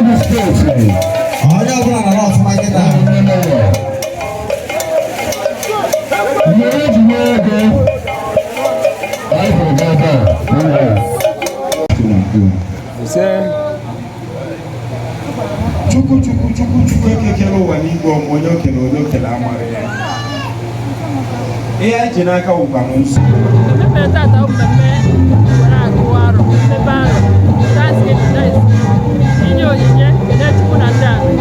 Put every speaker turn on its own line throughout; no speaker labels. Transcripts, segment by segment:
Enugu Steeti.
Onye ọbụla nọrọ ọfụma kịta.
Mmiri ji nwee ego. Anyị hụrụ gị ebe a.
Ise.
Chukwu, Chukwu, Chukwu, Chukwu ekekere ụwa n'igwe ọma, onye okele, onye okele amaghị ya. Ihe anyị ji n'aka wụkwanụ nsọ.
Mmemme tata bụ mmemme were agụ arọ, mmepe arọ, Thanksgiving, that is, inye onyinye, kene Chukwu na ndị ala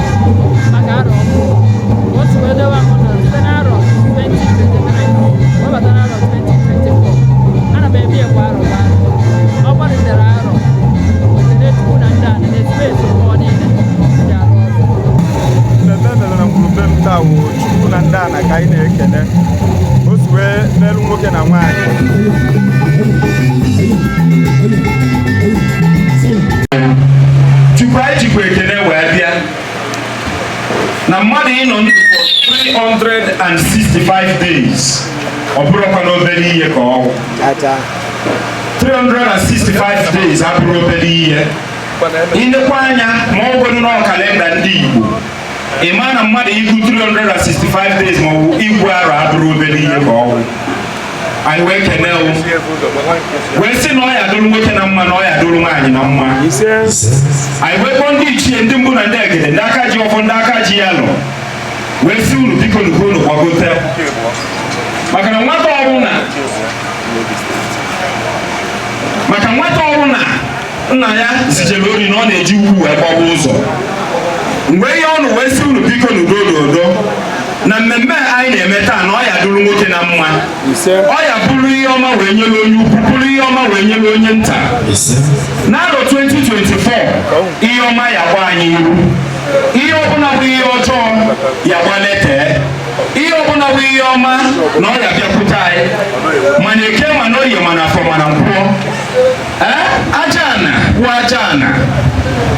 maka arọ ọhụụ. Ka o si wee dowe ahụ nọ site n'arọ 2023 wee bata n'arọ 2024. Ana m eme ya kwa arọ kwa arọ. Ọ gbalitere arọ, ekene Chukwu na ndị ala na ezumezu mmụọ niile ji arụ ọrụ.
Mmemme mere na ngwurube m taa wụ Chukwu na ndị ana ka anyị na-ekene. O si wee merụ nwoke na nwaanyị.
Chukwu, anyị jikwa ekene wee bịa na mmadụ ịnọ ndụ for 365 days, ọ bụrụkwa n'obere ihe ka ọ wụ. 365 days abụrụ obere ihe. Ilekwa anya ma ọ bụrụ na calendar ndị Igbo, ị ma na mmadụ igwu 365 days ma ọ bụ igwu arọ abụrụ obere ihe ka ọ wụ. Anyị wee kene wụ, wee sị na ọ ya dụrụ nwoke na mma, na ọ ya dụrụ nwaanyị na mma.
Ise.
Anyị wee kpọọ ndị ichie, ndị mbụ na ndị egede, ndị aka ji ọfọ, ndị aka ji ya nọ, wee sị unu biko nuko unu gbagote, maka na nwata ọbụla, maka nwata ọbụla nna ya zijere ori na ọ na-eji ukwu wee gbawa ụzọ. Mgbe ihe ọnụ wee sị unu biko n'udo n'udo na mmemme anyị na-eme taa, na ọ ya dụrụ nwoke na mma.
Ise.
Ọ ya bụrụ ihe ọma wee nyere onye ukwu, bụrụ ihe ọma wee nyere onye nta.
Ise.
N'arọ 2024, ihe ọma ya gba anyị iru, ihe ọbụla bụ ihe ọjọọ ya gbaletee, ihe ọbụla bụ ihe ọma na ọ ya bịakwute anyị, mana eke, mana oye, mana afọ, mana nkwọ. Ee, aja ana wụ aja ana,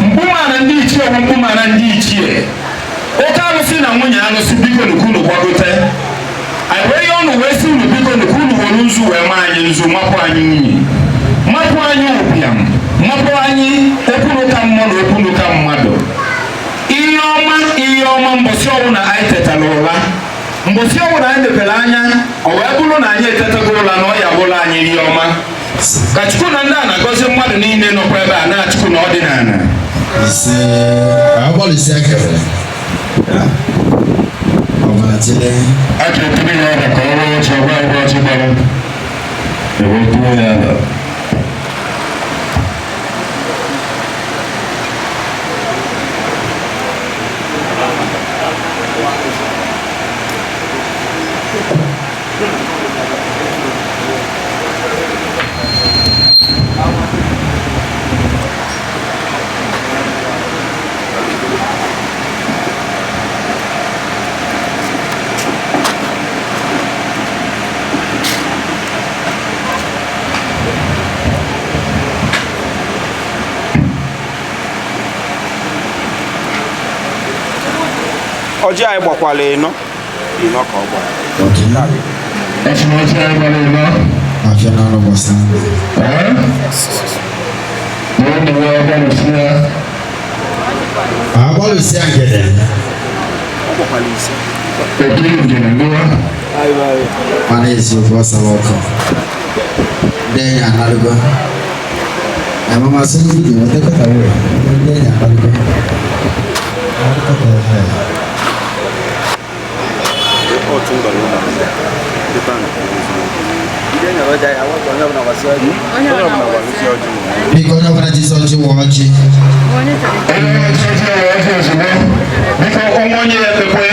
mkpụmana ndị ichie bụ mkpụmana ndị ichie, oke arụsị na nwunye arụsị, biko nukunu gbagote. Anyị wee ihe ọnụ wee sị unu biko nukunu were nzu wee maa anyị nzu, mapụ anyị unyi, mapụ anyị ụbịam, mapụ anyị okwuruka mmụọ na okwuruka mmadụ. Ihe ọma, ihe ọma, mbọsị ọbụla anyị tetara ụra, mbọsị ọbụla anyị mepere anya, ọ wee bụrụ na anyị etetago ụra, na ọ ya bụrụ anyị ihe ọma. Ka Chukwu na ndị a na-agọzi mmadụ niile nọkwa ebe a na-achukwu na ọdịnala.
Ise. Agbalịsịa kere. Ọbara tile.
A ga-etinye ya ọba ka ọ rụọ ọchị, ọgwa ọgwa ọchị gbara ewetuo ya ala.
Ọjị anyị gbakwala ịnọ ịnọ ka ọ gbara.
Okay.
Ọchị na ọchị anyị gbara ịnọ.
Afịa na ọrụ gbasa.
Ee? Na ụmụ ya gbalịsịa.
Agbalịsịa ngede.
Ọ gbakwala ise.
Ekiri ngene ngụwa.
Mana eziokwu, ọ sara ọkụ. Ndị enyi analụgo. Amamasị ndị vidiyo wetakọta wee. Ndị enyi analụgo. Analụkọta ehe.
Otu ngọrọ ụlọ ndị bank.
Onye
Onye
ọ
ọbụla
na-awasị
gbalụsi ọjị nwere.
Biko, onye ọbụla jisi ọjị wụọ ọjị.
Onye chọrọ.
Onye ọchị ọchị wee ọchị ozugbo. Biko, ọnwa onye ya ekpekwe.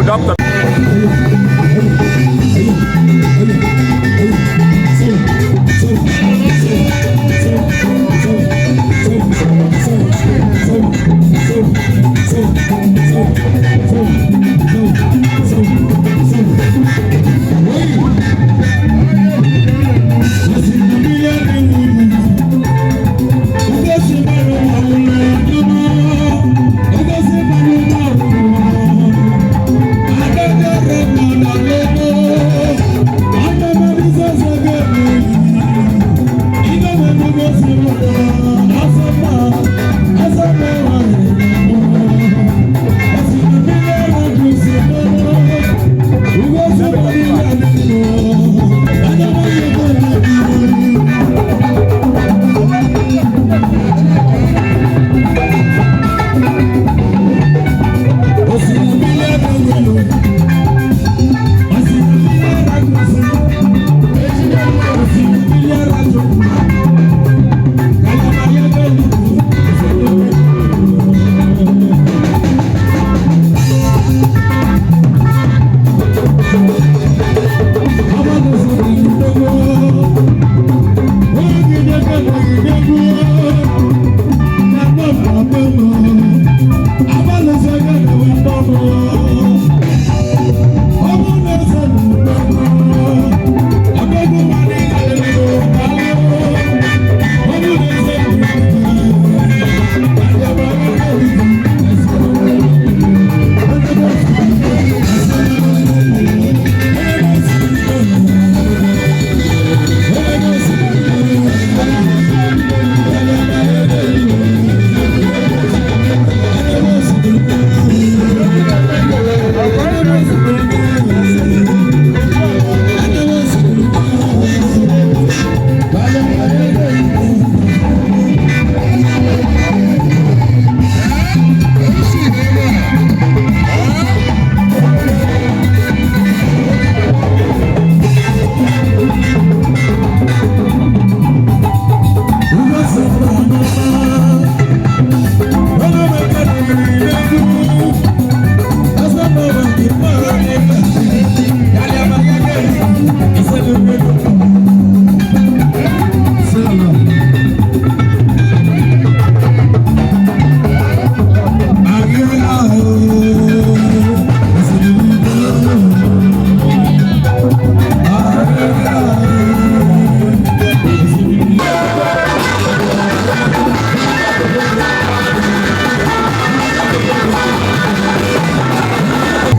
Dọkịta.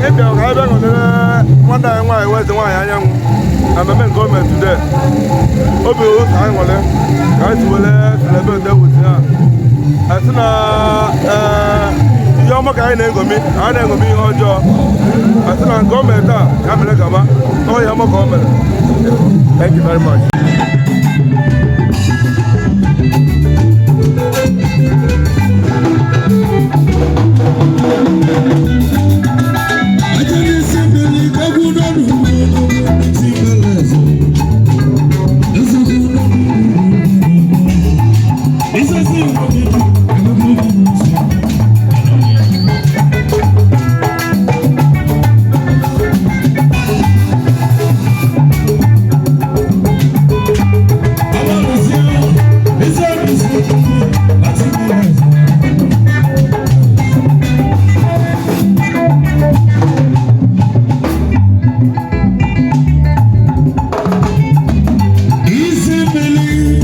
Ịbịa ka anyị bịa nọnyere nwanne anyị nwaanyị weze nwaanyị anyanwụ na mmemme nke gọọmenti today. Obi ụtọ anyị nwere ka anyị si were celebrate with ha. Asị na ihe ọma ka anyị na-egomi ihe ọjọọ. Asị na gọọmenti a ya mere gaba ọ ihe ọma ka o mere. Thank you very much.
Isi mmiri,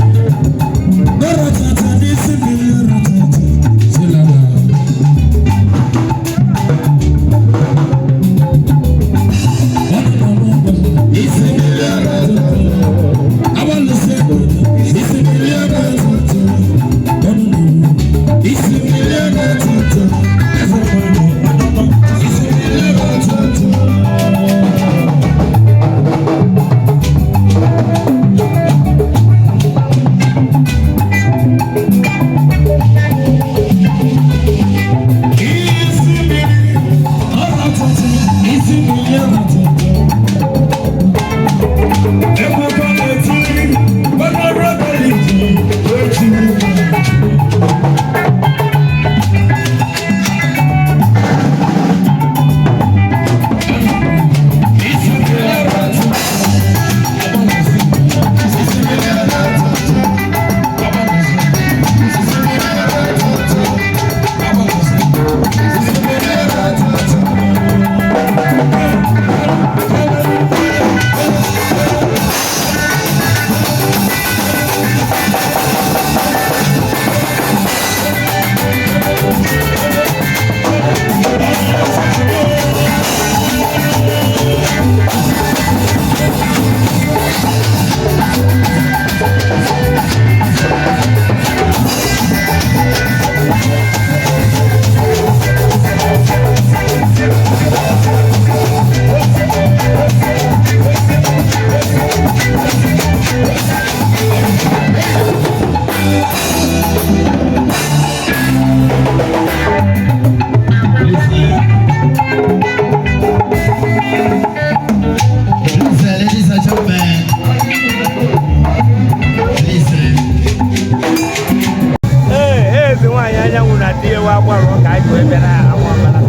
Nwaanyị Anyanwụ na di ya wee agbalụ ka anyị wee bịa na Amaọkpara.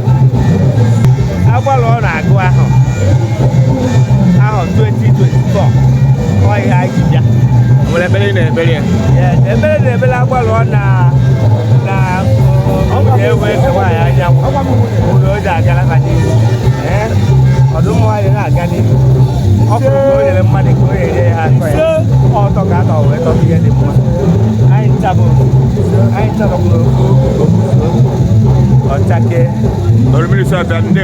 Agbalụ ọ na-agụ ahụ ahụ 2024, ọ ihe anyị ji bịa.
Nwere ekpere ị na-ekpere ya?
Yes, ekpere na-ekpere agbalụ ọ na na nwunye ewe Eze Nwaanyị Anyanwụ ụlọ o ji agara ha n'ihu. Ee, ọdụm nwaanyị na-aga n'ihu. Ọ fụrụ ka o nyere mmadụ ka o nyere ya akọ ya ọtọ ka aka wee tọta ihe dị mma. Anyị ncha bụ anyị ncha nọkwuru ofu ofu ọchake.
Orumiri sọ abịa ndị.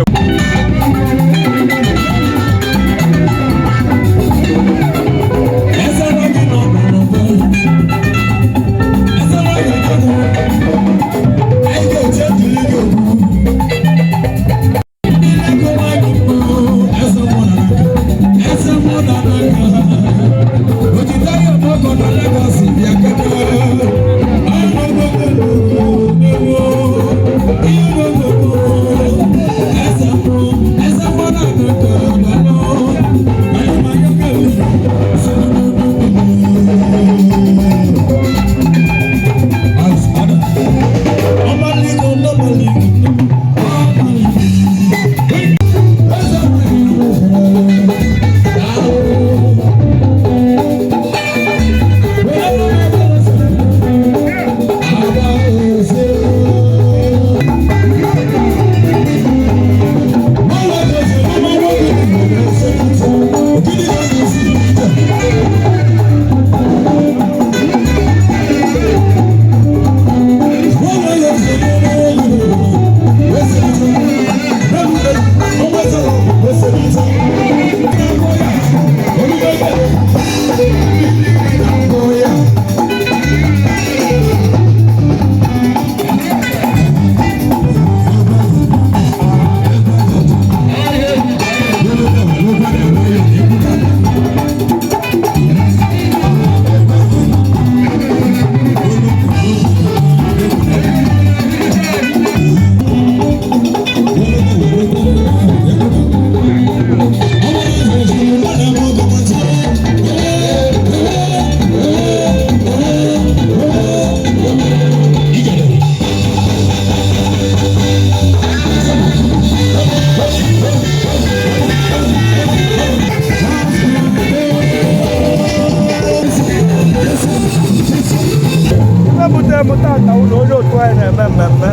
Ebute m tata ụlọ onye otu anyị na-eme mmemme.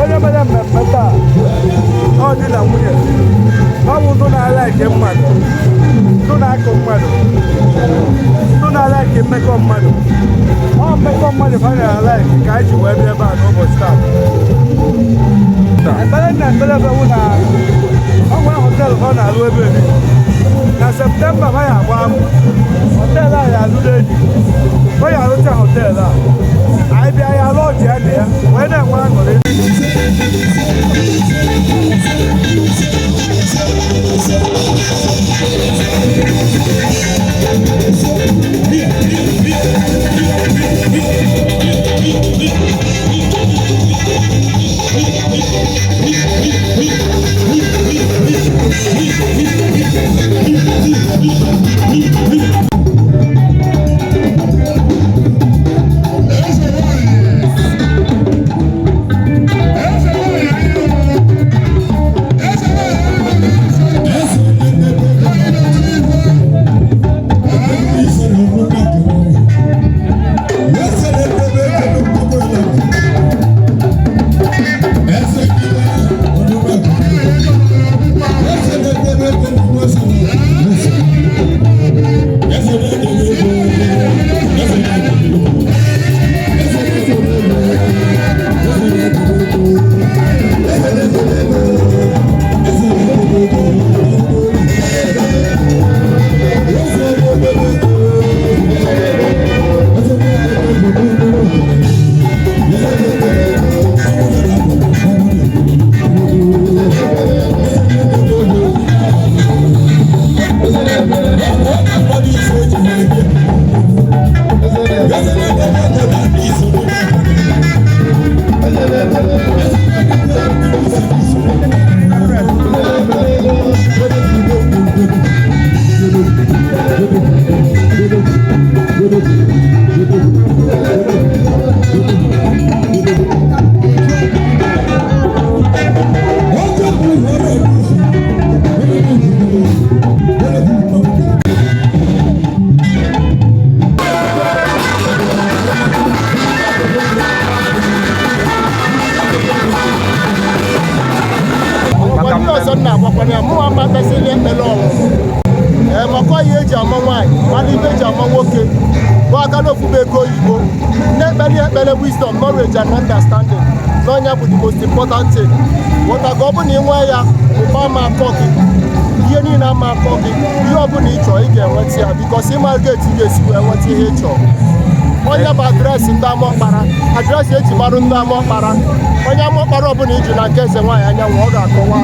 Onye mere mmemme taa, ọ dị na nwunye, ọ bụ ndụ na-ala eke mmadụ, ndụ na-akụ mmadụ, ndụ na-ala eke mmekọ mmadụ. Ọ mmekọ mmadụ fa na-ala eke ka anyị ji wee bịa ebe a n'ụbọchị taa. Ekpere na ekpere bụ na ọ nwere hotel ọ na-alụ ebe eri na September ha ya agba amụ hotel a ya alụ n'eji ọ ya arụcha hotel a anyị bịa ya alụ ọjị ya na ya wee na-enwe aṅụrị.
Yes,
Ekpekwana ya mụnwa ma kpesịrị ekpere ọnwụnwụ. Ee, maka ihe eji ama nwaanyị mana ibe eji ama nwoke bụ aka n'ofufe ego oyibo na-ekpere ekpere wisdom, knowledge and understanding n'ọnya bụ the most important thing. Ghọta ka ọ bụ na ị nwee ya, ụba ama akọ gị, ihe niile ama akọ gị, ihe ọbụla ị chọrọ ị ga-enweta ya, because ịma etu ị ga-esi wee nweta ihe ị chọrọ. Onye bụ address ndị Amaọkpara, address eji marụ ndị Amaọkpara, onye Amaọkpara ọbụla iji na nke Eze Nwaanyị Anyanwụ, ọ ga-akọwa.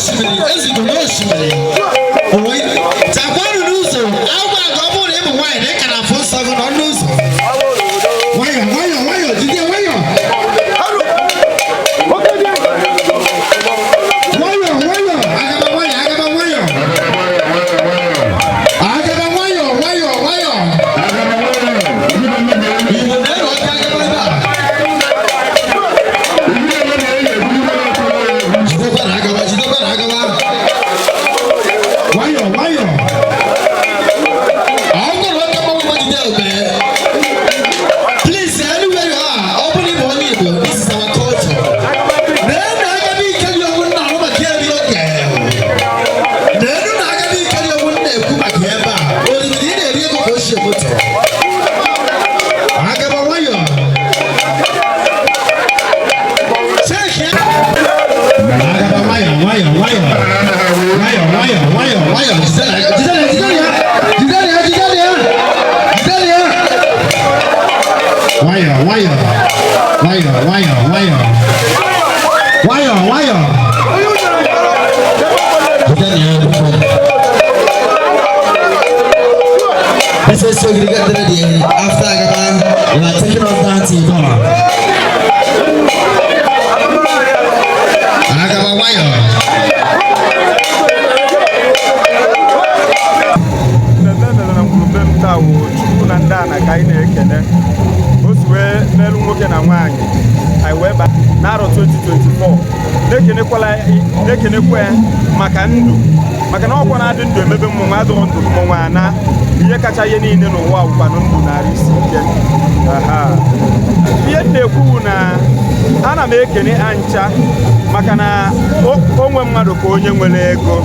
N'osimiri ezigo n'osimiri onwe chakwanụ n'ụzọ agwa ka ọ bụrụ na ịbụ nwaanyị na ị ka na-afụ nsọ gị nọ n'ụzọ nwayọ nwayọ nwayọ jide nwayọ nwayọ nwayọ agaba nwayọ agaba nwayọ agaba nwayọ nwayọ nwayọ Igbo na-ere ọka agaba ebe a. Jidekwa na agaba, jidekwa na agaba. Nwayọ nwayọ. Ọ bụrụ na ọka mmanwụ gbajide obere. Please, anywhere you are, ọ bụrụ ịbụ onye Igbo, this is our culture. Leenu agaba ikeli owu nna ahụ maka eri oge. Leenu na agaba ikeli owu nna ekwu maka ebe a. Oriri ị na-eri ego ka o si moto. Agaba nwayọ. Check ya. Agaba nwayọ nwayọ nwayọ. Nwayọ nwayọ nwayọ nwayọ. Jide na jide na jide ya. Jide ya jide ya. Jide ya. Nwayọ nwayọ. Nwayọ nwayọ nwayọ. Nwayọ nwayọ. Jide ya biko. This is so good to get ready. After Agaba, we are taking us down to Ebola. Agaba nwayọ.
Mmemme mere na ngwurube m taa wụ Chukwu na ndị ana ka anyị na-ekene o si wee n'elu nwoke na nwaanyị anyị wee ba n'arọ 2024, na-ekenekwala na-ekenekwa ya maka ndụ, maka na ọkwa na-adị ndụ emebe mmọnwụ adịrọ ndụ mmọnwụ ana. Ihe kacha ihe niile n'ụwa wụkwanụ ndụ narị isi ike. Aha. Ihe m na-ekwu bụ na ana m ekene ancha maka na onwe mmadụ ka onye nwere ego.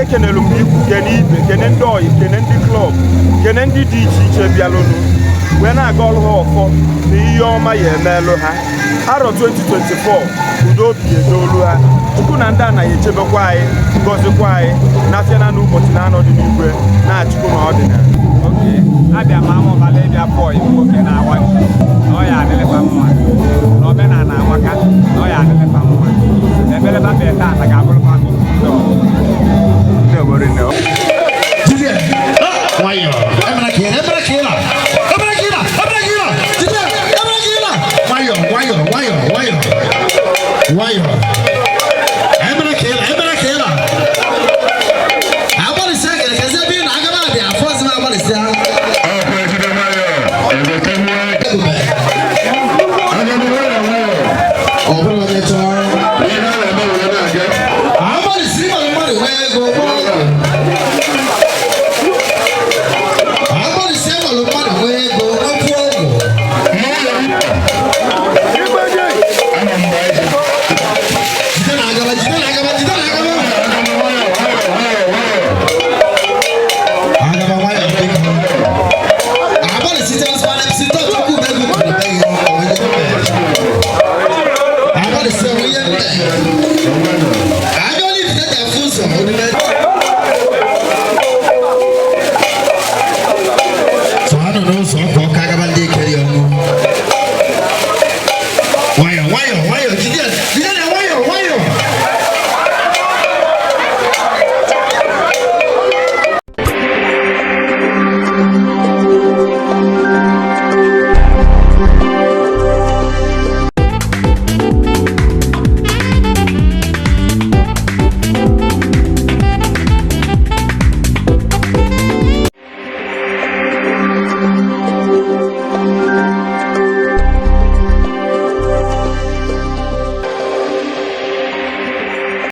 Ekenelu m ikwu, kene ibe, kene ndị oyi, kene ndị club, kene ndị dị iche iche bịalụnụ wee na-aga ọrụ ha ọfọ na ihe ọma ya emelụ ha. Arọ 2024, udo obi edolu ha. Chukwu na ndị anaghị echebekwa anyị, gọzikwa anyị n'afịa na n'ụbọchị na-anọ dị n'igwe na-achukwu na ọdịnala.
Oke abịa m amụbala ịbịa pụọ iwu nwoke na-awa ji na ọ ya adịlịfa mma na omenala amaka na ọ ya adịlịfa mma na ebeleba bee taata ga-abụrụfa ụzọ.
Jide. Nwayọ. Emere ka ị na, emere ka ị na. Emere ka ị na, emere ka ị na. Jide, emere ka ị na. Nwayọ, nwayọ, nwayọ, nwayọ. Nwayọ. Emere ka ị na, emere ka ị na. Agbalịsịa kere kezi ebe ị na agaba abịa afọ ọzọ agbalịsịa. Ebube. Ọ bụrụ onye chọrọ. Agbalịsị ịmara mmadụ nwee ego.